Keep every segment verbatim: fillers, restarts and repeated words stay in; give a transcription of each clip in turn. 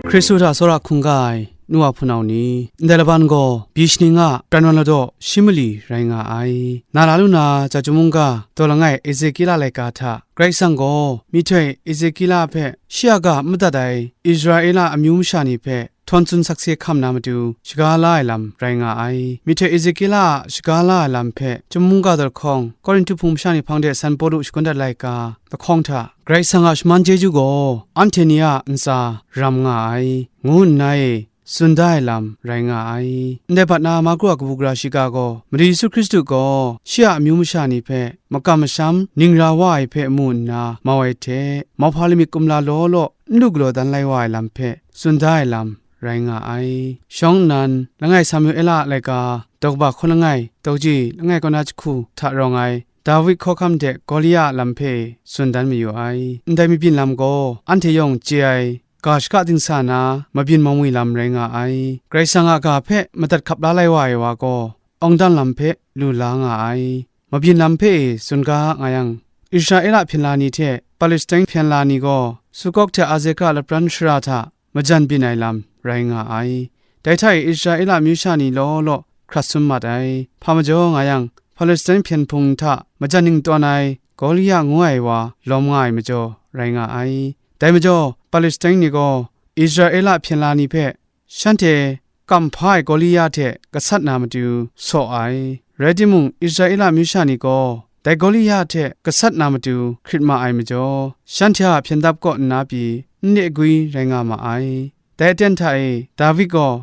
Hkristu hta tsawra hkungga ai nu wa hpunau ni, ndai laban gaw byi shaning a pran wan ladaw shi mali rai nga ai. Na la lu na, Chyum mungga daw langai Ezekiela laika hta Karai Kasang gaw myihtoi Ezekiela hpe shi a ga n madat ai Israela amyu masha ni hpe htawn tsun sakse hkam na matu shaga la ai lam rai nga ai. Myihtoi Ezekiela a shaga la ai lam hpe Chyum mungga daw lahkawng, Korinhtu hpung masha ni hpang de San Pawlu shagun dat laika lahkawng hta, Karai Kasang a shaman chyeju gaw anhte ni a ntsa ram nga ai, ngu nna e tsun da ai lam rai nga ai. Ndai bat na Marku a kabu gara shiga gaw, Madu Yesu Hkristu gaw shi a amyu masha ni hpe makam masham ningra wa ai hpe mu nna mau ai hte, mauhpa lamik kumla law law n lu galaw dan lai wa ai lam hpe tsun da ai lam rai nga ai. Shawng nnan, langai Samuela a laika, daw kaba hkun langai, daw kaji langai kaw na jahku hta rawng ai, David hkawhkam de Gawlia a lam hpe tsun dan mayu ai. Ndai mabyin lam gaw anhte yawng chye ai, ga shaka dingsa na mabyin mawngwi lam rai nga ai. Karai Kasang a ga hpe madat hkap la lai wa ai wa gaw, awngdang lam hpe lu la nga ai. Mabyin lam hpe e tsun ga nga yang, Israela hpyen la ni hte Palestine hpyen la ni gaw Sukok hte Azeka lapran shara hta majan byin ai lam rai nga ai. Dai hta e Israela amyu sha ni law law hkrat sum mat ai. Hpa majaw nga yang, Palestine hpyen hpung hta majan ning tawn ai Gawlia ngu ai wa lawm nga ai majaw rai nga ai. Dai majaw, Palestine ni gaw Israela hpyen la ni hpe, shanhte kamhpa ai Gawlia hte gasat na matu saw ai. Rai timung, Israela amyu sha ni gaw dai Gawlia hte gasat na matu hkrit ma ai majaw, shanhte a hpyen dap kaw nna pyi n le gwi rai nga ma ai. Dai aten hta e, David gaw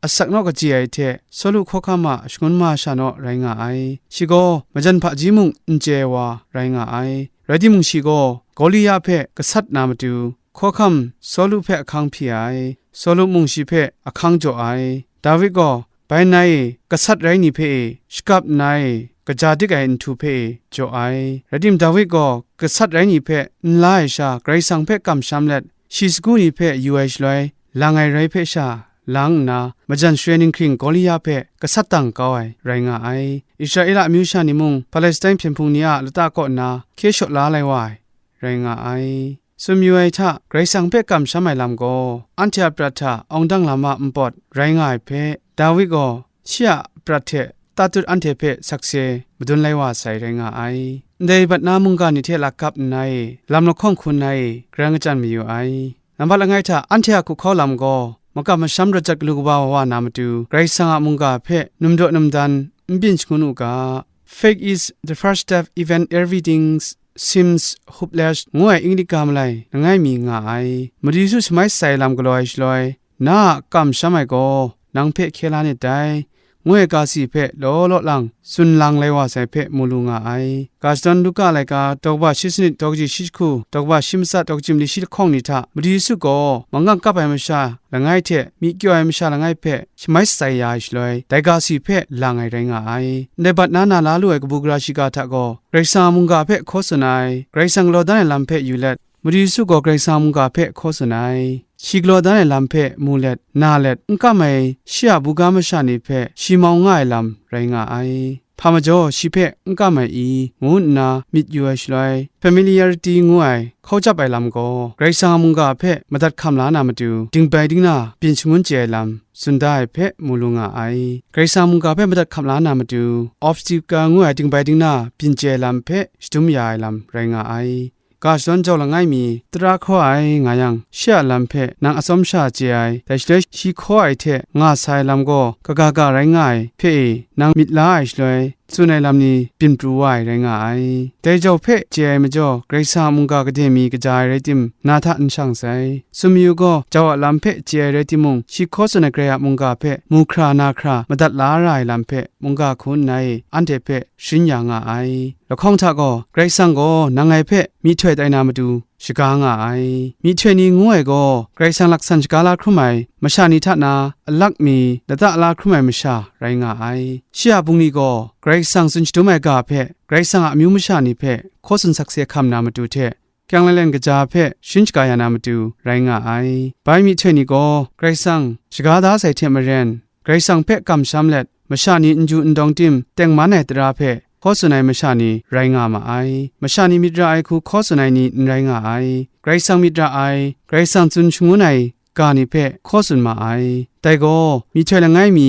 asak naw kachye ai hte Sawlu hkawhkam a shangun masha naw rai nga ai. Shi gaw majan hpaji mung n chye ai wa rai nga ai. Rai timung, shi gaw Gawlia hpe gasat na matu, hkawhkam Sawlu hpe ahkang hpyi ai, Sawlu mung shi hpe ahkang jaw ai. David gaw bai nai e gasat rai ni hpe e shakap nna e kaja dik ai nhtu hpe e jaw ai. Rai timung, David gaw gasat rai ni hpe n la ai sha, Karai Kasang hpe kamsham let, shi sagu ni hpe yu ai shaloi, lang ai rai hpe sha lang nna, majan share ninghkring Gawlia hpe gasat dang kau ai rai nga ai. Israela amyu sha ni mung Palestine hpyen hpung ni a lata kaw nna hkye shaw la lai wa ai rai nga ai. Tsun mayu ai hta, Karai Kasang hpe kamsham ai lam gaw, anhte a prat hta awngdang lam a npawt rai nga ai hpe, David gaw shi a prat hte tatut anhte hpe sakse madun lai wa sai rai nga ai. Ndai bat na mungga ni hte lakap nna e, lam lahkawng hku nna e, garang kachyan mayu ai. Nambat langai hta, anhte a hku hkau lam gaw, makam masham rawt jat galu kaba wa wa na matu, Karai Kasang a mungga hpe num daw num dan n byin shangun u ga. Faith is the first step even everything seems hopeless, ngu ai English ga malai langai mi nga ai. Madu Yesu shamai shatsai lam galaw ai shaloi, na a kamsham ai gaw nang hpe hkye la nit dai, ngu ai ga si hpe law law lang tsun lang lai wa sai hpe mu lu nga ai. Ga shadawn Luka laika daw kaba shi sanit, daw kaji shi jahku, daw kaba shi matsat, daw kaji mali shi lahkawng ni hta Madu Yesu gaw mangang kap ai masha langai hte myi kyaw ai masha langai hpe shamai shatsai ya ai shaloi, dai ga si hpe lang ai rai nga ai. Ndai bat na na la lu ai kabu gara shiga hta gaw, Karai Kasang a mungga hpe hkaw tsun ai, Karai Kasang galaw dan ai lam hpe yu let, Madu Yesu gaw Karai Kasang a mungga hpe hkaw tsun ai. Shi galaw dan ai lam hpe mu let, na let, n kam ai shi a buga masha ni hpe shi mau nga ai lam rai nga ai. Hpa majaw shi hpe n kam ai i, ngu nna myit yu ai shaloi, familiarity ngu ai hkau chyap ai lam gaw, Karai Kasang a mungga hpe madat hkam la na matu, dingbai dingna byin shangun chye ai lam tsun da ai hpe mu lu nga ai. Karai Kasang a mungga hpe madat hkam la na matu, obstacle ngu ai dingbai dingna byin chye ai lam hpe shadum ya ai lam rai nga ai. Ga shadawn jau langai mi, tara hkaw ai nga yang, shi a lam hpe nang atsawm sha chye ai, dai shaloi shi hkaw ai hte nga sa ai lam gaw, kaga ga rai nga ai hpe e, nang myit la ai shaloi, tsun ai lam ni byin pru wa ai rai nga ai. Dai jau hpe chye ai majaw, Karai Kasang a mungga gade mi kaja ai rai tim, na hta n shang sai. Tsun mayu gaw, jau a lam hpe chye ai rai timung, shi hkaw tsun ai Karai a mungga hpe mu hkra na hkra madat la ra ai lam hpe, mungga hku nna e anhte hpe sharin ya nga ai. Lahkawng hta gaw, Karai Kasang gaw nang ngai hpe myihtoi tai na matu shaga nga ai. Myihtoi ni ngu ai gaw, Karai Kasang laksan shaga la hkrum ai masha ni hta na alak mi lata la hkrum ai masha rai nga ai. Shi a bungli gaw, Karai Kasang tsun shadum ai ga hpe, Karai Kasang a amyu masha ni hpe hkaw tsun sakse hkam na matu hte, kyang lalen kaja hpe sharin shaga ya na matu rai nga ai. Bai myihtoi ni gaw, Karai Kasang shaga da sai hte maren, Karai Kasang hpe kamsham let, masha ni n ju n dawng tim tengman ai tara hpe hkaw tsun ai masha ni rai nga ma ai. Masha ni myit ra ai hku hkaw tsun ai ni n rai nga ai. Karai Kasang myit ra ai, Karai Kasang tsun shangun ai ga ni hpe hkaw tsun ma ai. Dai gaw, myihtoi langai mi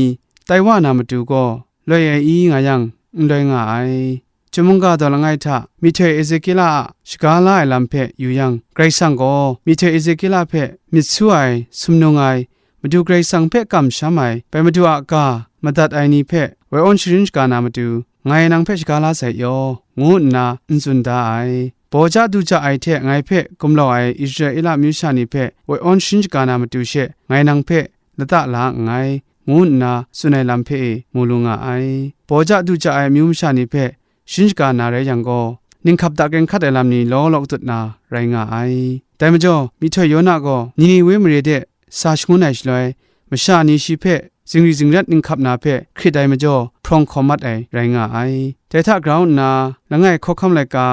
tai wa na matu gaw, loi ai i nga yang, n loi nga ai. Chyum mungga daw langai hta myihtoi Ezekiela a shaga la ai lam hpe yu yang, Karai Kasang gaw myihtoi Ezekiela hpe myit su ai, sumnung ai, Madu Karai Kasang hpe kamsham ai, bai Madu a ga madat ai ni hpe woi awn sharin shaga na matu, ngai nang hpe shaga la sai yaw, ngu nna n tsun da ai. Baw ja du ja ai hte ngai hpe gumlau ai Israela amyu sha ni hpe woi awn sharin shaga na matu she, ngai nang hpe lata la nngai, ngu nna tsun ai lam hpe e mu lu nga ai. Baw ja du ja ai amyu masha ni hpe sharin shaga na rai yang gaw, ninghkap dakren hkat ai lam ni law law katut na rai nga ai. Dai majaw, myihtoi Yona gaw Niniwe mare de sa shangun ai shaloi, masha ni shi hpe zingri zingrat ninghkap na hpe hkrit ai majaw, hprawng hkawm mat ai rai nga ai. Dai hta grau nna, langai hkawhkam laika,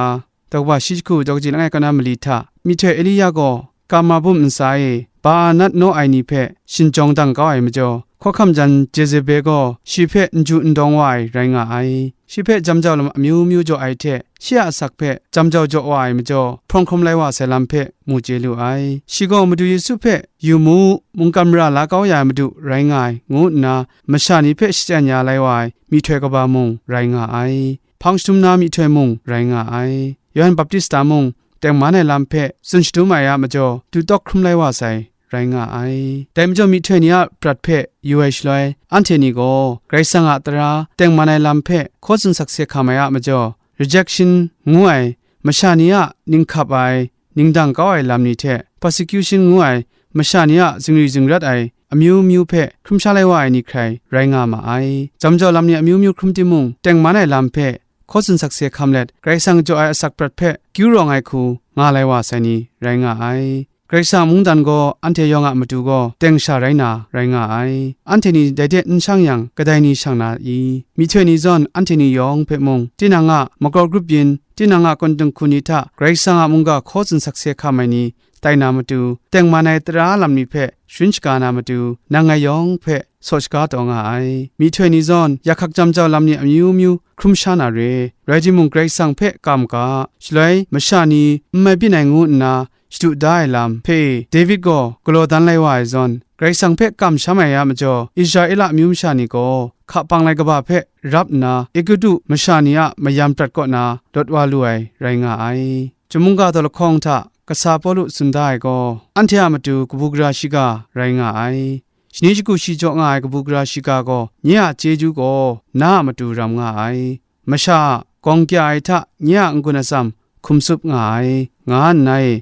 daw kaba shi jahku daw kaji langai kaw na mali hta, myihtoi Elia gaw, Karma bum ntsa e, Ba-anat naw ai ni hpe shinjawng dang kau ai majaw, hkawhkam jan Jezebel gaw shi hpe n ju n dawng wa ai rai nga ai. Shi hpe jam jau lam amyu myu jaw ai hte, shi a asak hpe jam jau jaw wa ai majaw, hprawng hkrum lai wa sai lam hpe mu chye lu ai. Shi gaw Madu Yesu hpe, "Yu mu, mungkan mara la kau ya ai Madu rai nga ai," ngu nna masha ni hpe shachyen ya lai wa ai myihtoi kaba mung rai nga ai. Hpang shadum na myihtoi mung rai nga ai. Yawhan Baptista mung tengman ai lam hpe tsun shadum ai a majaw, du tawk hkrum lai wa sai, rai nga ai. Dai majaw, myihtoi ni a prat hpe yu ai shaloi, anhte ni gaw Karai Kasang a tara tengman ai lam hpe hkaw tsun sakse hkam ai a majaw, rejection ngu ai, masha ni a ninghkap ai, ningdang kau ai lam ni hte, persecution ngu ai, masha ni a zingri zingrat ai amyu myu hpe hkrum sha lai wa ai ni hkrai rai nga ma ai. Jam jau lam ni amyu myu hkrum timung, tengman ai lam hpe hkaw tsun sakse hkam let, Karai Kasang jaw ai asak prat hpe kyu rawng ai hku nga lai wa sai ni rai nga ai. Karai Kasang a mungdan gaw anhte yawng a matu gaw teng sha rai na rai nga ai. Anhte ni dai de n shang yang, kadai ni shang na i? Myihtoi ni zawn anhte ni yawng hpe mung, tinang a makau grup yin, tinang a kawndung hku ni hta Karai Kasang a mungga hkaw tsun sakse hkam ai ni tai na matu, tengman ai tara lam ni hpe sharin shaga na matu, nang ngai yawng hpe saw shaga taw nga ai. Myihtoi ni zawn, yakhak jam jau lam ni amyu myu hkrum sha na re, rai timung, Karai Kasang hpe kam ga, shaloi masha ni n mai byin ai ngu nna shadu da ai lam hpe David gaw galaw dan lai wa ai zawn, Karai Kasang hpe kamsham ai a majaw, Israela amyu masha ni gaw hka pang lai kaba hpe rap nna, Egutu masha ni a mayam prat kaw na lawt wa lu ai rai nga ai. Chyum mungga daw lahkawng hta kasa Pawlu tsun da ai gaw, anhte a matu kabu gara shiga rai nga ai. Shani shagu shi jaw nga ai kabu gara shiga gaw, nye a chyeju gaw na a matu ram nga ai. Masha a gawng kya ai hta nye a n-gun atsam hkum tsup nga ai, nga nna e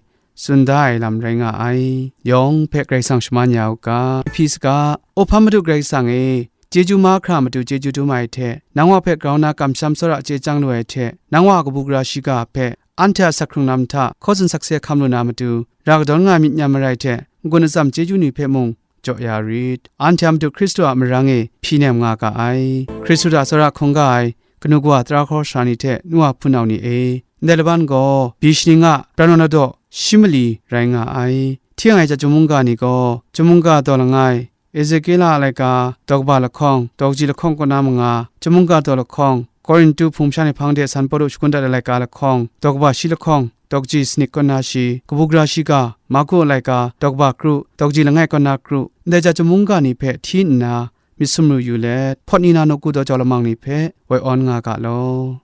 tsun da ai lam rai nga ai. Yawng hpe Karai Kasang shaman ya u ga. Hpyi saga, O hpa Madu Karai Kasang e, chyeju mahkra matu chyeju dum ai hte, nang wa hpe grau na kamsham tsawra chye chyang lu ai hte, nang wa kabu gara shiga hpe anhte a asak hkrung lam hta hkaw tsun sakse hkam lu na matu, ra kadawn nga ai myit nyam marai hte, n-gun atsam chyeju ni hpe mung jaw ya rit. Anhte a Madu Hkristu a marang e hpyi nem nga ga ai. Hkristu hta tsawra hkungga ai kanu kawa tara hkawhkam sara ni hte nu wa hpunau ni e, ndai laban gaw byi shaning a pran wa na daw shi mali rai nga ai. Hti ai chyum mungga ni gaw, chyum mungga daw langai, Ezekiela a laika, daw kaba lahkawng, daw kaji lahkawng kaw na manga, chyum mungga daw lahkawng, Korintu hpung masha ni hpang de San Pawlu shagun dat ai laika lahkawng, daw kaba shi lahkawng, daw kaji sanit kaw na shi, kabu gara shiga, Marku a laika, daw kaba kru, daw kaji langai kaw na kru, ndai chyum mungga ni hpe hti nna, myit sumru yu let, hpawt ni na nawku daw jau lamang ni hpe woi awn nga ga law.